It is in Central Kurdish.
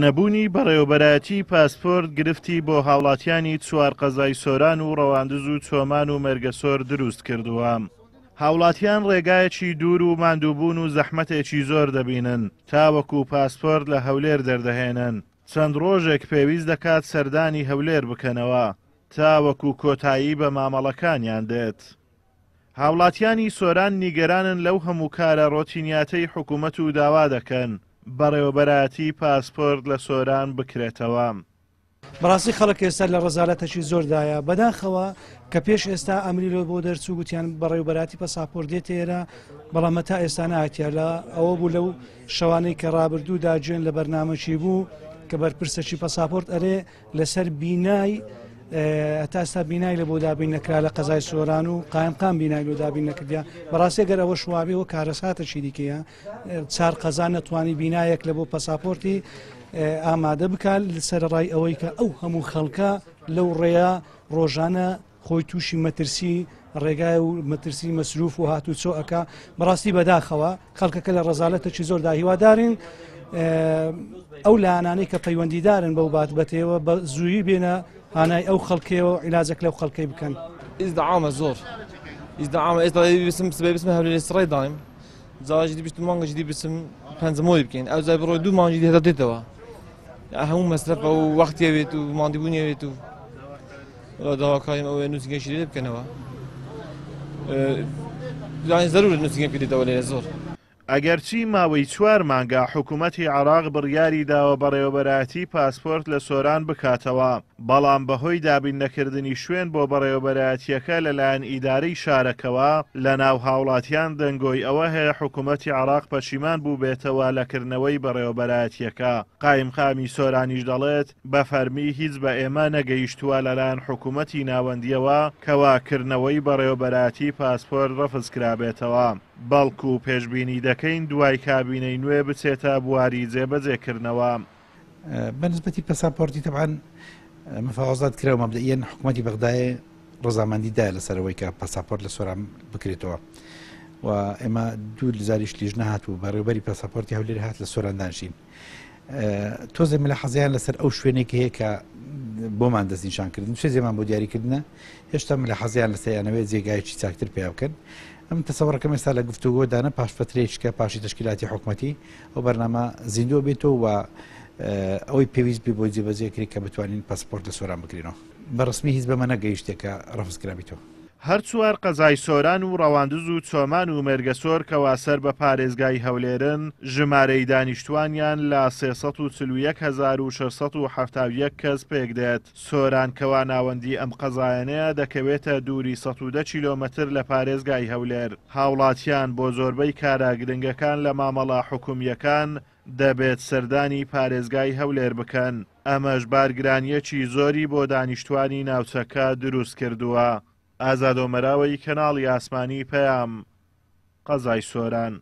نەبوونی بەڕێوەبەرایەتی پاسپۆرت گرفتی بۆ هاوڵاتیانی چوار قەزای سۆران و ڕەواندز و چۆمان و مێرگەسۆر دروست کردووە. هاوڵاتیان ڕێگایەکی دوور و ماندووبوون و زەحمەتێکی زۆر دەبینن تاوەکو پاسپۆرت لە هەولێر دەردەهێنن، چەند ڕۆژێک پێویست دەکات سەردانی هەولێر بکەنەوە تاوەکو کۆتایی بە مامەڵەکانیان دێت. هاوڵاتیانی سۆران نیگەرانن لەو هەموو کارە ڕۆتینیاتەی حکومەت و داوا دەکەن بەڕێوەبەرایەتی پاسپۆرت لە سۆران بکرێتەوە. بەڕاستی خەڵک ئێستا لە ڕەزالەتەکی زۆردایە بەداخەوە کە پێش ئێستا ئەمری لۆ بۆ دەرچوو گوتیان بەڕێوبەراتی پەساپۆرت دێتە ئێرە بەڵام هەتا ئێستا ناتیە لە ئەوە بوو لەو شەوانەی کە ڕابردوودا جوێن لە بەرنامەکی بوو کە بەرپرسەکی پەساپۆرت ئەرێ لەسەر بینای هەتا ئێستا بینای لە بۆ دابین نەکرا لە قەزای سۆران و قایمقام بینای لۆ دابین نەکردیا بەڕاستی گەر ئەوە شوابێ و کارەساتەکی دیکەیە چار قەزا نەتوانی بینایەک لە بۆ پەساپۆرتی ئامادە بکات سەرڕای ئەوەی کە ئەو هەموو خەڵکە لەو ڕێیە ڕۆژانە خۆی تووشی مەترسی ڕێگای و مەترسی مەسروف و هاتوچۆ ئەک بەڕاستی بەداخەوە خەڵکەکە لە ڕەزالەتێکی زۆردا هیوادارین ئەو لایەنانەی کە پەیوەندیدارن بەو باتبەتەوە بە زووی بێنە هانای ئەو خەڵکەوە عیلاجەک لەو خەڵکەی بکەن. ئیزدعامە زۆر ئیزدعامە ئێستا بسم سبەی بسم هەولێر سڕی دایم جاژی دی بیست مانگەژی دی بسم پەنجەمۆری بکەین ئەو جای بڕۆی دوو مانگی دی هەتا دێتەوە هەموو مەسرەفە و وەختیە بێت و ماندیبوونیە بێت و داواکاریم ئەوەیە نووسینگەشی لێ بکەنەوە زەرورە نووسینگە بکرێتەوە لێرە زۆر. ئەگەرچی ماوەی چوار مانگە حکومەتی عێراق بڕیاری داوە بەڕێوەبەرایەتی پاسپۆرت لە سۆران بکاتەوە، بەڵام بەهۆی دابین نەکردنی شوێن بۆ بەڕێوەبەرایەتییەکە لەلایەن ئیدارەی شارەکەوە، لەناو هاوڵاتیان دەنگۆی ئەوە هەیە حکومەتی عێراق پەشیمان بووبێتەوە لە کردنەوەی بەڕێوەبەرایەتییەکە. قایمقامی سۆرانیش دەڵێت، بە فەرمی هیچ بە ئێمە نەگەیشتووە لەلایەن حکومەتی ناوەندییەوە کەوا کردنەوەی بەڕێوەبەرایەتی پاسپۆرت ڕەفز کرابێتەوە، بەڵکو پێشبینی دەکەین دوای کابینەی نوێ بچێتە بواری جێبەجێکردنەوە. بە نسبەتی پەساپۆرتی تەبعەن مفاوەزات کرا و مەبدەئیەن حکومەتی بەغدایێ ڕەزامەندی دایە لەسەر ئەوەی کە پەساپۆرت لە سۆران بکرێتەوە و ئێمە دوو جاریش لیژنە هات و بەڕێوبەری پەساپۆرتی هەولێر هات لە سۆران دانشین تۆزێ ملە حەزیان لەسەر ئەو شوێنێک هەیە کە بۆمان دەستنیشانکردن شێ زێمان بۆ دیاریکردنە هێشتا ملە حەزیان لەسەریانەوەی جێگایکی چاکتر پێ بکەن ئەم تەسەوڕەکەم ئێستا لە گفتوگۆدانە پاش فترەیەکە پاشی تەشکیلاتی حکومەتی ئەو بەرنامە زیندووە بێتەوە و ئەوەی پێویست بێ بۆی جێبەجێ کرێت کە بتوانین پاسپۆرت لە سۆران بکرینەوە. بە ڕەسمی هیچ بەمە نەگەیشتێ کە ڕەفز کرابیتەوە. هەر چوار قەزای سۆران و ڕەواندز و چۆمان و مێرگەسۆر کەوا سەر بە پارێزگای هەولێرن، ژمارەی دانیشتوانیان لە 341,671 کەس پێکدێت. سۆران کەوا ناوەندی ئەم قەزایانەیە دەکەوێتە دووری 110 کیلۆمەتر لە پارێزگای هەولێر. هاوڵاتیان بۆ زۆربەی کارە گرنگەکان لە مامەڵە حکومییەکان دەبێت سەردانی پارێزگای هەولێر بکەن، ئەمەش بارگرانییەکی زۆری بۆ دانیشتوانی ناوچەکە دروستکردووە. ئازاد ئۆمەراوەی، کەناڵی ئاسمانی پەیام، قەزای سۆران.